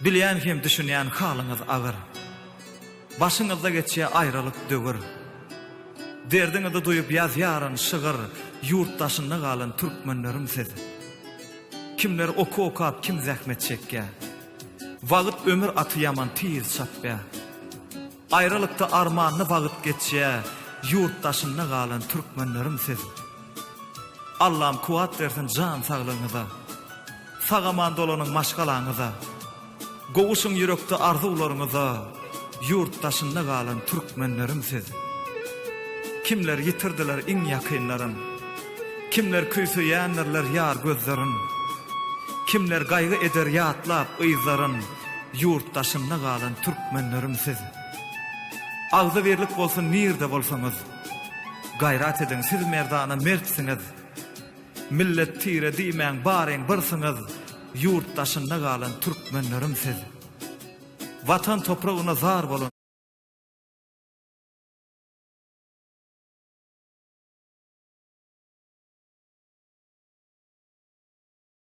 Bilýän hem düşünýän halyňyz agyr. Başyňyzda geçýär aýralyk döwür. Derdiňizi duýup ýazýaryn şygyr, Ýurt daşynda galan türkmenlerim siz. Kimler okuw okap kim zähmet çekýär. Wagt ömür aty ýaman tiz çapýar. Aýralykda armanly wagt geçýär, Ýurt daşynda galan türkmenlerim siz. Allam kuwat bersin jan saglygyňyza. Sag-aman dolanyň maşgalaňyza. Gowuşyň ýürekde arzuwlaryňyza, Ýurt daşynda galan türkmenlerim siz. Kimler ýitirdiler iň ýakynlaryn. Kimler küýseýändirler ýar gözlerin. Kimler gaýgy eder ýatlap yzlaryn, Ýurt daşynda galan türkmenlerim siz. Agzybirlik bolsun nirde bolsaňyz. Gaýrat ediň siz merdana mertsiňiz. Millet tire diýmäň baryň birsiňiz Ýurt daşynda galan türkmenlerim siz. Watan topragyna zar bolan.